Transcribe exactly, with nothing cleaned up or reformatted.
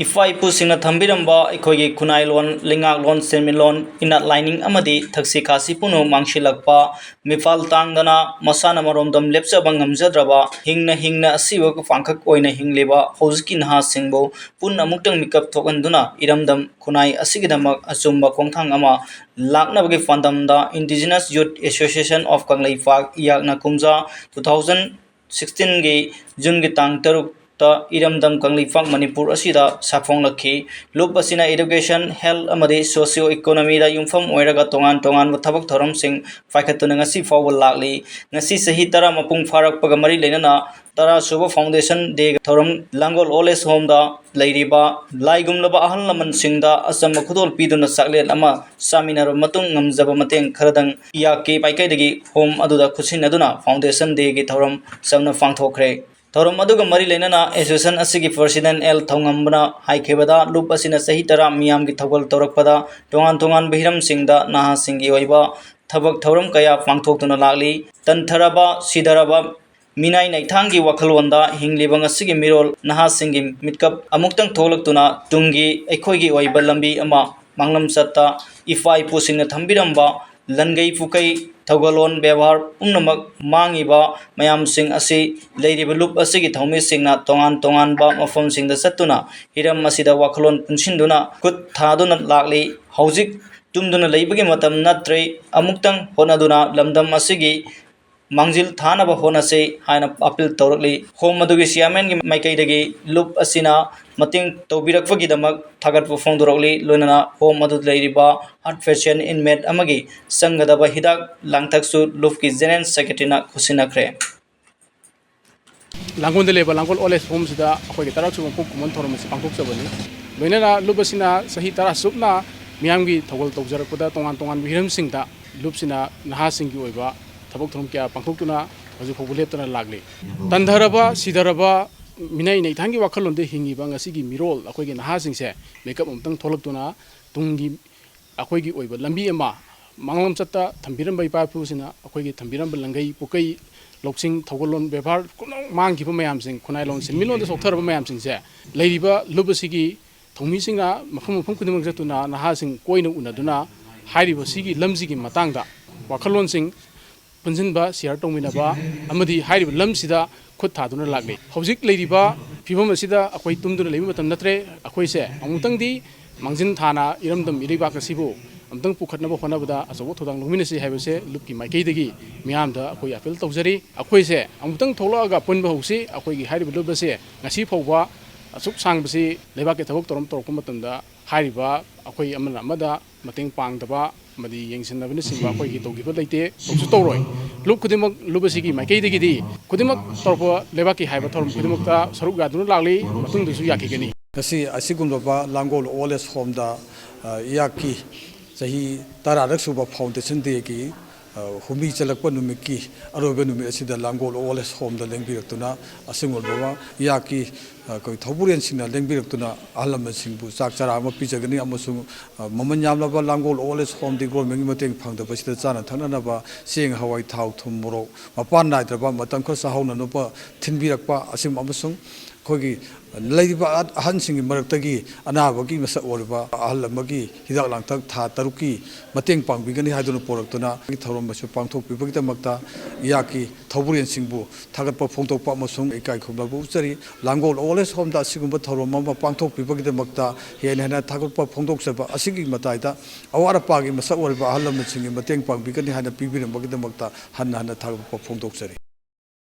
ꯏꯄꯥ ꯏꯄꯨꯁꯤꯡꯅ ꯊꯝꯕꯤꯔꯝꯕ ꯑꯩꯈꯣꯏꯒꯤ ꯈꯨꯟꯅꯥꯏꯂꯣꯟ, ꯂꯩꯉꯥꯛꯂꯣꯟ, ꯁꯦꯟꯃꯤꯠꯂꯣꯟ, ꯏꯅꯥꯠ ꯂꯥꯏꯅꯤꯡ ꯑꯃꯗꯤ ꯊꯛꯁꯤ ꯈꯥꯁꯤ ꯄꯨꯝꯅꯃꯛ ꯃꯥꯡꯁꯤꯜꯂꯛꯄ, ꯃꯤꯄꯥꯜ ꯇꯥꯡꯗꯅ ꯃꯁꯥꯅ ꯃꯔꯣꯝꯗꯣꯝ ꯂꯦꯞꯆꯕ ꯉꯝꯖꯗ꯭ꯔꯕ, ꯍꯤꯡꯅ ꯍꯤꯡꯅ ꯑꯁꯤꯕ ꯄꯥꯡꯈꯛ ꯑꯣꯏꯅ ꯍꯤꯡꯂꯤꯕ ꯍꯧꯖꯤꯛꯀꯤ ꯅꯍꯥꯁꯤꯡꯕꯨ ꯄꯨꯟꯅ ꯑꯃꯨꯛꯇꯪ ꯃꯤꯀꯞ ꯊꯣꯛꯍꯟꯗꯨꯅ ꯏꯔꯝꯗꯝ ꯈꯨꯟꯅꯥꯏ ꯑꯁꯤꯒꯤꯗꯃꯛ ꯑꯆꯨꯝꯕ ꯈꯣꯡꯊꯥꯡ ꯑꯃ ꯂꯥꯛꯅꯕꯒꯤ ꯄꯥꯟꯗꯝꯗ Indigenous Youth Association of Kangleipak, ꯏꯌꯥꯛꯅ ꯀꯨꯝꯖꯥ two thousand sixteen ꯒꯤ June ꯒꯤ ꯇꯥꯡ ꯇꯔꯨꯛꯇ ꯏꯔꯝꯗꯝ ꯀꯪꯂꯩꯄꯥꯛ ꯃꯅꯤꯄꯨꯔ ꯑꯁꯤꯗ ꯁꯥꯐꯣꯡꯂꯛꯈꯤ꯫ ꯂꯨꯞ ꯑꯁꯤꯅ education, health ꯑꯃꯗꯤ socio economy ꯗ ꯌꯨꯝꯐꯝ ꯑꯣꯏꯔꯒ ꯇꯣꯉꯥꯟ ꯇꯣꯉꯥꯟꯕ ꯊꯕꯛ ꯊꯧꯔꯝꯁꯤꯡ ꯄꯥꯏꯈꯠꯇꯨꯅ ꯉꯁꯤ ꯐꯥꯎꯕ ꯂꯥꯛꯂꯤ꯫ ꯉꯁꯤ ꯆꯍꯤ ꯇꯔꯥ ꯃꯄꯨꯡ ꯐꯥꯔꯛꯄꯒ ꯃꯔꯤ ꯂꯩꯅꯅ ꯇꯔꯥ ꯁꯨꯕ Foundation Day ꯊꯧꯔꯝ ꯂꯥꯡꯒꯣꯜ Old Age Home ꯗ ꯂꯩꯔꯤꯕ ꯂꯥꯏꯒꯨꯝꯂꯕ ꯑꯍꯜ ꯂꯃꯟꯁꯤꯡꯗ ꯑꯆꯝꯕ ꯈꯨꯗꯣꯜ ꯄꯤꯗꯨꯅ ꯆꯥꯛꯂꯦꯟ ꯑꯃ ꯆꯥꯃꯤꯟꯅꯔꯕ ꯃꯇꯨꯡ ꯉꯝꯖꯕ ꯃꯇꯦꯡ ꯈꯔꯗꯪ ꯏꯌꯥꯛꯀꯤ ꯃꯥꯏꯀꯩꯗꯒꯤ home ꯑꯗꯨꯗ ꯈꯨꯠꯁꯤꯟꯅꯗꯨꯅ Foundation Day ꯒꯤ ꯊꯧꯔꯝ ꯆꯝꯅ ꯄꯥꯡꯊꯣꯛꯈ꯭ꯔꯦ꯫ ꯊꯧꯔꯝ ꯑꯗꯨꯒ ꯃꯔꯤ ꯂꯩꯅꯅ association ꯑꯁꯤꯒꯤ president L ꯊꯧꯉꯝꯕꯅ ꯍꯥꯏꯈꯤꯕꯗ, ꯂꯨꯞ ꯑꯁꯤꯅ ꯆꯍꯤ ꯇꯔꯥ ꯃꯤꯌꯥꯝꯒꯤ ꯊꯧꯒꯜ ꯇꯧꯔꯛꯄꯗ ꯇꯣꯉꯥꯟ ꯇꯣꯉꯥꯟꯕ ꯍꯤꯔꯝꯁꯤꯡꯗ ꯅꯍꯥꯁꯤꯡꯒꯤ ꯑꯣꯏꯕ ꯊꯕꯛ ꯊꯧꯔꯝ ꯀꯌꯥ ꯄꯥꯡꯊꯣꯛꯇꯨꯅ ꯂꯥꯛꯂꯤ꯫ ꯇꯟꯊꯔꯕ, ꯁꯤꯊꯔꯕ, ꯃꯤꯅꯥꯏ ꯅꯩꯊꯥꯡꯒꯤ ꯋꯥꯈꯜꯂꯣꯟꯗ ꯍꯤꯡꯂꯤꯕ ꯉꯁꯤꯒꯤ ꯃꯤꯔꯣꯜ ꯅꯍꯥꯁꯤꯡꯒꯤ ꯃꯤꯠꯀꯞ ꯑꯃꯨꯛꯇꯪ ꯊꯣꯛꯂꯛꯇꯨꯅ ꯇꯨꯡꯒꯤ ꯑꯩꯈꯣꯏꯒꯤ ꯑꯣꯏꯕ ꯂꯝꯕꯤ ꯑꯃ ꯃꯥꯡꯂꯝ ꯆꯠꯇ ꯏꯄꯥ ꯏꯄꯨꯁꯤꯡꯅ ꯊꯝꯕꯤꯔꯝꯕ ꯂꯟꯒꯩ ꯄꯨꯀꯩ, ꯊꯧꯒꯜꯂꯣꯟ ꯕꯦꯕꯥꯔ ꯄꯨꯝꯅꯃꯛ ꯃꯥꯡꯉꯤꯕ ꯃꯌꯥꯝꯁꯤꯡ ꯑꯁꯤ ꯂꯩꯔꯤꯕ ꯂꯨꯞ ꯑꯁꯤꯒꯤ ꯊꯧꯃꯤꯁꯤꯡꯅ ꯇꯣꯉꯥꯟ ꯇꯣꯉꯥꯟꯕ ꯃꯐꯝꯁꯤꯡꯗ ꯆꯠꯇꯨꯅ ꯍꯤꯔꯝ ꯑꯁꯤꯗ ꯋꯥꯈꯜꯂꯣꯟ ꯄꯨꯟꯁꯤꯟꯗꯨꯅ ꯈꯨꯠ ꯊꯥꯗꯨꯅ ꯂꯥꯛꯂꯤ꯫ ꯍꯧꯖꯤꯛ ꯇꯨꯝꯗꯨꯅ ꯂꯩꯕꯒꯤ ꯃꯇꯝ ꯅꯠꯇ꯭ꯔꯦ, ꯑꯃꯨꯛꯇꯪ ꯍꯣꯠꯅꯗꯨꯅ ꯂꯝꯗꯝ ꯑꯁꯤꯒꯤ ꯃꯥꯡꯖꯤꯜ ꯊꯥꯅꯕ ꯍꯣꯠꯅꯁꯤ ꯍꯥꯏꯅ appeal ꯇꯧꯔꯛꯂꯤ꯫ Home ꯑꯗꯨꯒꯤ chairman ꯒꯤ ꯃꯥꯏꯀꯩꯗꯒꯤ ꯂꯨꯞ ꯑꯁꯤꯅ ꯃꯇꯦꯡ ꯇꯧꯕꯤꯔꯛꯄꯒꯤꯗꯃꯛ ꯊꯥꯒꯠꯄ ꯐꯣꯡꯗꯣꯔꯛꯂꯤ꯫ ꯂꯣꯏꯅꯅ home ꯑꯗꯨꯗ ꯂꯩꯔꯤꯕ heart patient, inmate ꯑꯃꯒꯤ ꯆꯪꯒꯗꯕ ꯍꯤꯗꯥꯛ ꯂꯥꯡꯊꯛꯁꯨ ꯂꯨꯞꯀꯤ general secretary ꯅ ꯈꯨꯠꯁꯤꯟꯅꯈ꯭ꯔꯦ꯫ ꯂꯥꯡꯒꯣꯜꯗ ꯂꯩꯕ ꯂꯥꯡꯒꯣꯜ Old Age Home ꯁꯤꯗ ꯑꯩꯈꯣꯏꯒꯤ ꯇꯔꯥꯁꯨꯕ ꯃꯄꯣꯛ ꯀꯨꯝꯑꯣꯟ ꯊꯧꯔꯝ ꯑꯁꯤ ꯄꯥꯡꯊꯣꯛꯆꯕꯅꯤ꯫ ꯂꯣꯏꯅꯅ ꯂꯨꯞ ꯑꯁꯤꯅ ꯆꯍꯤ ꯇꯔꯥ ꯆꯨꯞꯅ ꯃꯤꯌꯥꯝꯒꯤ ꯊꯧꯒꯜ ꯇꯧꯖꯔꯛꯄꯗ ꯇꯣꯉꯥꯟ ꯇꯣꯉꯥꯟꯕ ꯍꯤꯔꯝꯁꯤꯡꯗ ꯂꯨꯞꯁꯤꯅ ꯅꯍꯥꯁꯤꯡꯒꯤ ꯑꯣꯏꯕ ꯊꯕꯛ ꯊꯧꯔꯝ ꯀꯌꯥ ꯄꯥꯡꯊꯣꯛꯇꯨꯅ ꯍꯧꯖꯤꯛ ꯐꯥꯎꯕ ꯂꯦꯞꯇꯅ ꯂꯥꯛꯂꯤ꯫ ꯇꯟꯊꯔꯕ, ꯁꯤꯊꯔꯕ, ꯃꯤꯅꯥꯏ ꯅꯩꯊꯥꯡꯒꯤ ꯋꯥꯈꯜꯂꯣꯟꯗ ꯍꯤꯡꯉꯤꯕ ꯉꯁꯤꯒꯤ ꯃꯤꯔꯣꯜ ꯑꯩꯈꯣꯏꯒꯤ ꯅꯍꯥꯁꯤꯡꯁꯦ ꯃꯤꯀꯞ ꯑꯃꯨꯛꯇꯪ ꯊꯣꯛꯂꯛꯇꯨꯅ ꯇꯨꯡꯒꯤ ꯑꯩꯈꯣꯏꯒꯤ ꯑꯣꯏꯕ ꯂꯝꯕꯤ ꯑꯃ ꯃꯥꯡꯂꯝ ꯆꯠꯇ ꯊꯝꯕꯤꯔꯝꯕ ꯏꯄꯥ ꯏꯄꯨꯁꯤꯡꯅ ꯑꯩꯈꯣꯏꯒꯤ ꯊꯝꯕꯤꯔꯝꯕ ꯂꯪꯒꯩ ꯄꯨꯀꯩ ꯂꯧꯁꯤꯡ, ꯊꯧꯒꯜꯂꯣꯟ, ꯕꯦꯕꯥꯔ ꯄꯨꯝꯅꯃꯛ ꯃꯥꯡꯈꯤꯕ ꯃꯌꯥꯝꯁꯤꯡ, ꯈꯨꯟꯅꯥꯏꯂꯣꯟ, ꯁꯦꯟꯃꯤꯠꯂꯣꯟꯗ ꯁꯣꯛꯊꯔꯕ ꯃꯌꯥꯝꯁꯤꯡꯁꯦ ꯂꯩꯔꯤꯕ ꯂꯨꯞ ꯑꯁꯤꯒꯤ ꯊꯧꯃꯤꯁꯤꯡꯅ ꯃꯐꯝ ꯃꯐꯝ ꯈꯨꯗꯤꯡꯃꯛ ꯆꯠꯇꯨꯅ ꯅꯍꯥꯁꯤꯡ ꯀꯣꯏꯅ ꯎꯅꯗꯨꯅ ꯍꯥꯏꯔꯤꯕ ꯁꯤꯒꯤ ꯂꯝꯁꯤꯒꯤ ꯃꯇꯥꯡꯗ ꯋꯥꯈꯜꯂꯣꯟꯁꯤꯡ ꯄꯨꯟꯁꯤꯟꯕ, ꯁꯤꯌꯥꯔ ꯇꯧꯃꯤꯟꯅꯕ ꯑꯃꯗꯤ ꯍꯥꯏꯔꯤꯕ ꯂꯝꯁꯤꯗ ꯈꯨꯠ ꯊꯥꯗꯨꯅ ꯂꯥꯛꯂꯤ꯫ ꯍꯧꯖꯤꯛ ꯂꯩꯔꯤꯕ ꯐꯤꯕꯝ ꯑꯁꯤꯗ ꯑꯩꯈꯣꯏ ꯇꯨꯝꯗꯨꯅ ꯂꯩꯕ ꯃꯇꯝ ꯅꯠꯇ꯭ꯔꯦ꯫ ꯑꯩꯈꯣꯏꯁꯦ ꯑꯃꯨꯛꯇꯪꯗꯤ ꯃꯥꯡꯖꯤꯟ ꯊꯥꯅ ꯏꯔꯝꯗꯝ ꯏꯔꯩꯕꯥꯛ ꯑꯁꯤꯕꯨ ꯑꯃꯨꯛꯇꯪ ꯄꯨꯈꯠꯅꯕ ꯍꯣꯠꯅꯕꯗ ꯑꯆꯧꯕ ꯊꯧꯗꯥꯡ ꯂꯧꯃꯤꯟꯅꯁꯤ ꯍꯥꯏꯕꯁꯦ ꯂꯨꯞꯀꯤ ꯃꯥꯏꯀꯩꯗꯒꯤ ꯃꯤꯌꯥꯝꯗ ꯑꯩꯈꯣꯏ ꯑꯥꯄꯤꯜ ꯇꯧꯖꯔꯤ꯫ ꯑꯩꯈꯣꯏꯁꯦ ꯑꯃꯨꯛꯇꯪ ꯊꯣꯛꯂꯛꯑꯒ ꯄꯨꯟꯕ ꯍꯧꯁꯤ꯫ ꯑꯩꯈꯣꯏꯒꯤ ꯍꯥꯏꯔꯤꯕ ꯂꯨꯞ ꯑꯁꯦ ꯉꯁꯤ ꯐꯥꯎꯕ ꯑꯁꯨꯛ ꯁꯥꯡꯕꯁꯤ ꯂꯩꯕꯥꯛꯀꯤ ꯊꯕꯛ ꯊꯧꯔꯝ ꯇꯧꯔꯛꯄ ꯃꯇꯝꯗ ꯍꯥꯏꯔꯤꯕ ꯑꯩꯈꯣꯏ ꯑꯃꯅ ꯑꯃꯗ ꯃꯇꯦꯡ ꯄꯥꯡꯗꯕ ꯑꯃꯗꯤ ꯌꯦꯡꯁꯤꯟꯅꯕꯅꯆꯤꯡꯕ ꯑꯩꯈꯣꯏꯒꯤ ꯇꯧꯈꯤꯕ ꯂꯩꯇꯦ, ꯇꯧꯁꯨ ꯇꯧꯔꯣꯏ꯫ ꯂꯨꯞ ꯈꯨꯗꯤꯡꯃꯛ, ꯂꯨꯞ ꯑꯁꯤꯒꯤ ꯃꯥꯏꯀꯩꯗꯒꯤꯗꯤ ꯈꯨꯗꯤꯡꯃꯛ ꯇꯧꯔꯛꯄ ꯂꯩꯕꯥꯛꯀꯤ ꯍꯥꯏꯕ ꯊꯧꯔꯝ ꯈꯨꯗꯤꯡꯃꯛꯇ ꯁꯔꯨꯛ ꯌꯥꯗꯨꯅ ꯂꯥꯛꯂꯤ, ꯃꯇꯨꯡꯗꯁꯨ ꯌꯥꯈꯤꯒꯅꯤ꯫ ꯉꯁꯤ ꯑꯁꯤꯒꯨꯝꯂꯕ ꯂꯥꯡꯒꯣꯜ ꯑꯣꯜ ꯑꯦꯖ ꯍꯣꯝꯗ, ꯑ, ꯏꯌꯥꯛꯀꯤ ꯆꯍꯤ ꯇꯔꯥꯔꯛ ꯁꯨꯕ ꯐꯥꯎꯟꯗꯦꯁꯟ ꯗꯦꯒꯤ, ꯑ, ꯍꯨꯝꯕꯤ ꯆꯜꯂꯛꯄ ꯅꯨꯃꯤꯠꯀꯤ ꯑꯔꯣꯏꯕ ꯅꯨꯃꯤꯠ ꯑꯁꯤꯗ ꯂꯥꯡꯒꯣꯜ ꯑꯣꯜ ꯑꯦꯖ ꯍꯣꯝꯗ ꯂꯦꯡꯕꯤꯔꯛꯇꯨꯅ ꯑꯁꯤꯒꯨꯝꯂꯕ ꯏꯌꯥꯛꯀꯤ, ꯑ, ꯑꯩꯈꯣꯏ ꯊꯧꯕꯨꯔꯦꯟꯁꯤꯡꯅ ꯂꯦꯡꯕꯤꯔꯛꯇꯨꯅ ꯑꯍꯜ ꯂꯃꯟꯁꯤꯡꯕꯨ ꯆꯥꯛ ꯆꯔꯥ ꯑꯃ ꯄꯤꯖꯒꯅꯤ ꯑꯃꯁꯨꯡ, ꯑ, ꯃꯃꯜ ꯌꯥꯝꯂꯕ ꯂꯥꯡꯒꯣꯜ ꯑꯣꯜ ꯑꯦꯖ ꯍꯣꯝꯗꯤ ꯒꯣꯔꯃꯦꯟꯒꯤ ꯃꯇꯦꯡ ꯐꯪꯗꯕꯁꯤꯗ ꯆꯥꯅ ꯊꯛꯅꯅꯕ ꯆꯦꯡ, ꯍꯋꯥꯏ, ꯊꯥꯎ, ꯊꯨꯝ, ꯃꯣꯔꯣꯛ ꯃꯄꯥꯟ ꯅꯥꯏꯗ꯭ꯔꯕ ꯃꯇꯝ ꯈꯔ ꯆꯥꯍꯧꯅꯅꯕ ꯊꯤꯟꯕꯤꯔꯛꯄ ꯑꯁꯤꯒꯨꯝꯕ ꯑꯃꯁꯨꯡ ꯑꯩꯈꯣꯏꯒꯤ ꯂꯩꯔꯤꯕ ꯑꯍꯟꯁꯤꯡꯒꯤ ꯃꯔꯛꯇꯒꯤ ꯑꯅꯥꯕꯒꯤ ꯃꯁꯛ ꯑꯣꯏꯔꯤꯕ ꯑꯍꯜ ꯑꯃꯒꯤ ꯍꯤꯗꯥꯛ ꯂꯥꯡꯊꯛ ꯊꯥ ꯇꯔꯨꯛꯀꯤ ꯃꯇꯦꯡ ꯄꯥꯡꯕꯤꯒꯅꯤ ꯍꯥꯏꯗꯨꯅ ꯄꯨꯔꯛꯇꯨꯅ ꯊꯧꯔꯝ ꯑꯁꯤ ꯄꯥꯡꯊꯣꯛꯄꯤꯕꯒꯤꯗꯃꯛꯇ ꯏꯌꯥꯛꯀꯤ ꯊꯧꯕꯨꯔꯦꯟꯁꯤꯡꯕꯨ ꯊꯥꯒꯠꯄ ꯐꯣꯡꯗꯣꯛꯄ ꯑꯃꯁꯨꯡ ꯏꯀꯥꯏ ꯈꯨꯝꯅꯕ ꯎꯠꯆꯔꯤ꯫ ꯂꯥꯡꯒꯣꯜ ꯑꯣꯜ ꯑꯦꯖ ꯍꯣꯝꯗ ꯑꯁꯤꯒꯨꯝꯕ ꯊꯧꯔꯝ ꯑꯃ ꯄꯥꯡꯊꯣꯛꯄꯤꯕꯒꯤꯗꯃꯛꯇ ꯍꯦꯟꯅ ꯍꯦꯟꯅ ꯊꯥꯒꯠꯄ ꯐꯣꯡꯗꯣꯛꯆꯕ ꯑꯁꯤꯒꯤ ꯃꯇꯥꯏꯗ ꯑꯋꯥꯠ ꯑꯄꯥꯒꯤ ꯃꯁꯛ ꯑꯣꯏꯔꯤꯕ ꯑꯍꯜ ꯂꯃꯟꯁꯤꯡꯒꯤ ꯃꯇꯦꯡ ꯄꯥꯡꯕꯤꯒꯅꯤ ꯍꯥꯏꯅ ꯄꯤꯕꯤꯔꯝꯕꯒꯤꯗꯃꯛꯇ ꯍꯟꯅ ꯍꯟꯅ ꯊꯥꯒꯠꯄ ꯐꯣꯡꯗꯣꯛꯆꯔꯤ꯫